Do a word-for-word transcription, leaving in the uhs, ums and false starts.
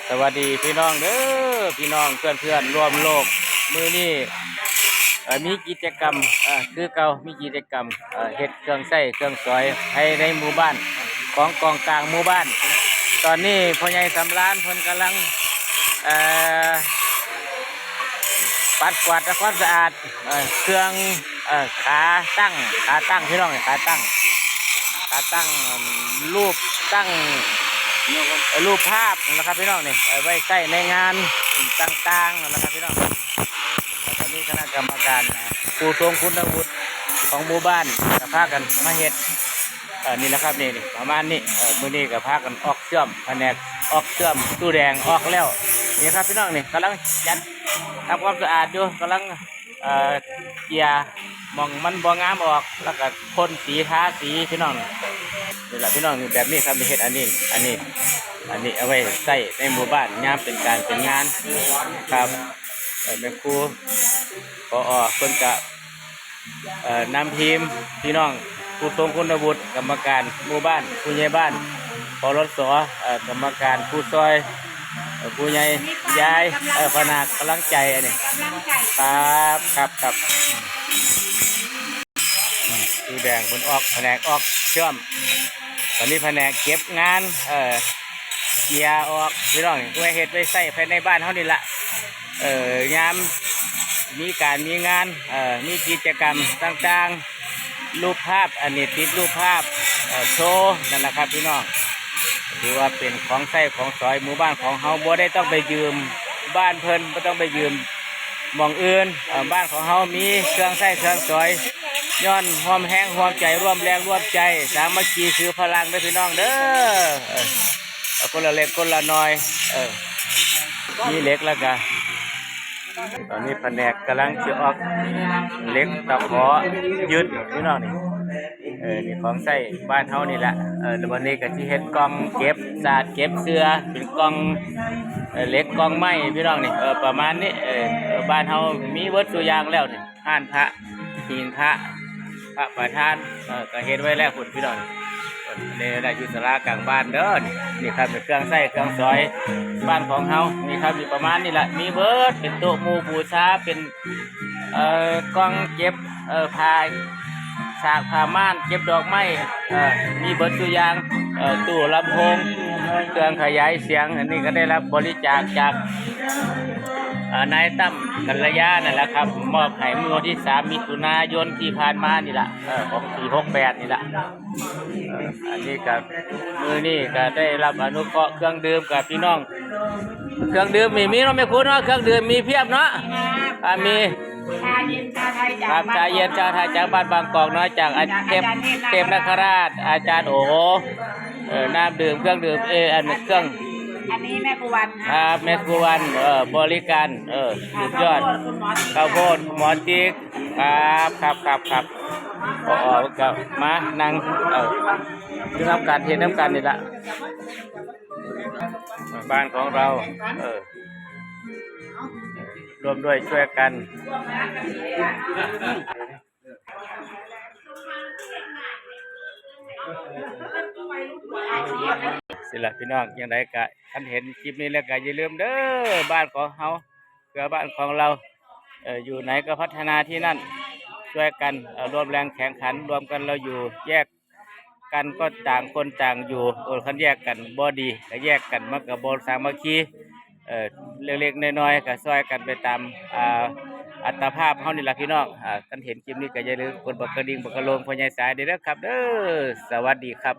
สวัสดีพี่น้องเด้อ พี่น้องเพื่อนๆร่วมโลก มื้อนี้ เอ่อ มีกิจกรรม เอ่อ คือเก่า มีกิจกรรม เอ่อ เฮ็ดเครื่องใช้เครื่องสอยภายในหมู่บ้าน ของกองกลางหมู่บ้าน ตอนนี้พ่อใหญ่สำราญเพิ่นกำลัง เอ่อ ปัดกวาดทำความสะอาด เอ่อ เครื่อง เอ่อ ขาตั้ง ขาตั้งพี่น้อง ขาตั้ง ขาตั้ง รูปตั้ง เอ่อ รูปภาพนะครับพี่น้องนี่ เอาไว้ใช้ในงานต่างๆนะครับพี่น้อง แล้วก็มีคณะกรรมการ อ่า ผู้ทรงคุณวุฒิของหมู่บ้านก็พากันมาเฮ็ด เอ่อ นี่แหละครับ นี่ นี่ ประมาณนี้ เอ่อ มื้อนี้ก็พากันออกเชื่อม แผนกออกเชื่อมตู้แดงออกแล้ว นี่ครับพี่น้องนี่ กำลังจัดทำความสะอาดอยู่ กำลัง เอ่อ เกลี่ยหม่องมันบ่งามออก แล้วก็พ่นสี ทาสีพี่น้อง นี่แหละพี่น้อง นี่แบบนี้ครับ นี่เฮ็ดอันนี้ อันนี้ อันนี้เอาไว้ใช้ในหมู่บ้าน ยามเป็นการเป็นงานครับ เอ่อ แม่ครู ผอ เพิ่นก็ เอ่อ นำทีมพี่น้อง ผู้ทรงคุณวุฒิกรรมการหมู่บ้าน ผู้ใหญ่บ้าน ปลส เอ่อ กรรมการผู้ซอย เอ่อ ผู้ใหญ่ยาย เอ่อ พนักกำลังใจอันนี้ กำลังใจ ครับ ครับ ครับ อืม ตู้แดงเพิ่นออก แผนกออกเชื่อม ตอนนี้แผนกเก็บงาน เอ่อ เกลี่ยออกพี่น้อง ไว้เฮ็ดไว้ใช้ภายในบ้านเฮานี่ล่ะ เอ่อ ยามมีการมีงาน เอ่อ มีกิจกรรมต่างๆ รูปภาพ อันนี้ติดรูปภาพ เอ่อ โชว์นั่นนะครับพี่น้อง ถือว่าเป็นของใช้ของสอยหมู่บ้านของเฮา บ่ได้ต้องไปยืมบ้านเพิ่น บ่ต้องไปยืมหม่องอื่น เอ่อ บ้านของเฮามีเครื่องใช้เครื่องสอย ย้อนร่วมแฮงร่วมใจ ร่วมแรงร่วมใจ สามัคคีคือพลังเด้อพี่น้องเด้อ เออ เอาคนละเล็กคนละน้อย เออ มีเหล็กแล้วก็ ตอนนี้แผนกกำลังจะออกเหล็กตะขอยึดพี่น้องนี่ เออ นี่ของใช้บ้านเฮานี่แหละ เออ แล้ววันนี้ก็สิเฮ็ดกล่องเก็บสาดเก็บเสื้อ เป็นกล่อง เออ เหล็กกล่องไม้พี่น้องนี่ เออ ประมาณนี้ เออ เออ บ้านเฮามีเบิดตัวอย่างแล้วนี่ พานพระ หิ้งพระ พระประธาน เออ ก็เฮ็ดไว้แล้วพุ้นพี่น้อง เออ นี่แหละอยู่ศาลากลางบ้านเด้อ นี่ นี่ครับ เป็นเครื่องใช้เครื่องสอยบ้านของเฮา นี่ครับ อยู่ประมาณนี้แหละ มีเบิด เป็นโต๊ะหมู่บูชา เป็น เอ่อ กล่องเก็บ เอ่อ ผ้า สากผ้าม่าน เก็บดอกไม้ เอ่อ มีเบิดตัวอย่าง เอ่อ ตู้ลำโพง เครื่องขยายเสียง อันนี้ก็ได้รับบริจาคจาก เอ่อ นายตั้มกัลยานั่นแหละครับ มอบให้เมื่อวันที่สามมิถุนายนที่ผ่านมานี่ล่ะ เอ่อ ของปีหกแปดนี่ล่ะ เอ่อ อันนี้ก็ มื้อนี้ก็ได้รับอนุเคราะห์เครื่องดื่มกับพี่น้อง เครื่องดื่มมี มีเนาะแม่ครูเนาะ เครื่องดื่มมีเพียบเนาะ อ่า มี ชาเย็นชาไทยจาก ครับ บ้าน ชาเย็นชาไทยจากบ้านบางกอกน้อย จากอา จากอาจารย์ เทพ เทพนคราช อาจารย์โอ เออ น้ำดื่ม เครื่องดื่ม เออ อันเครื่อง อันนี้แม่ครูวัน ครับ แม่ครูวัน เออ บริการ เออ สุดยอด ข้าวโพดคุณหมอ ข้าวโพดคุณหมอติ๊ก ครับ ครับ ครับ ครับ พอออกก็มานั่ง เออ อยู่นำกัน เฮ็ดนำกันนี่ล่ะ บ้านของเรา เออ ร่วมด้วยช่วยกัน สิล่ะพี่น้อง จั่งใดก็ คันเห็นคลิปนี้แล้วก็อย่าลืมเด้อ บ้านของเฮา เพื่อบ้านของเรา เอ่อ อยู่ไหนก็พัฒนาที่นั่น ช่วยกัน เอ่อ ร่วมแรงแข่งขัน รวมกันเราอยู่ แยกกันก็ต่างคนต่างอยู่ เออ คันแยกกันบ่ดี ก็แยกกัน มันก็บ่สามัคคี เอ่อ เล็กๆน้อยๆก็ช่วยกันไปตาม อ่า อัตภาพเฮานี่ล่ะพี่น้อง อ่า คันเห็นคลิปนี้ก็อย่าลืมกดบักกระดิ่งบักกระโลงพ่อใหญ่สายเด้อครับเด้อ สวัสดีครับ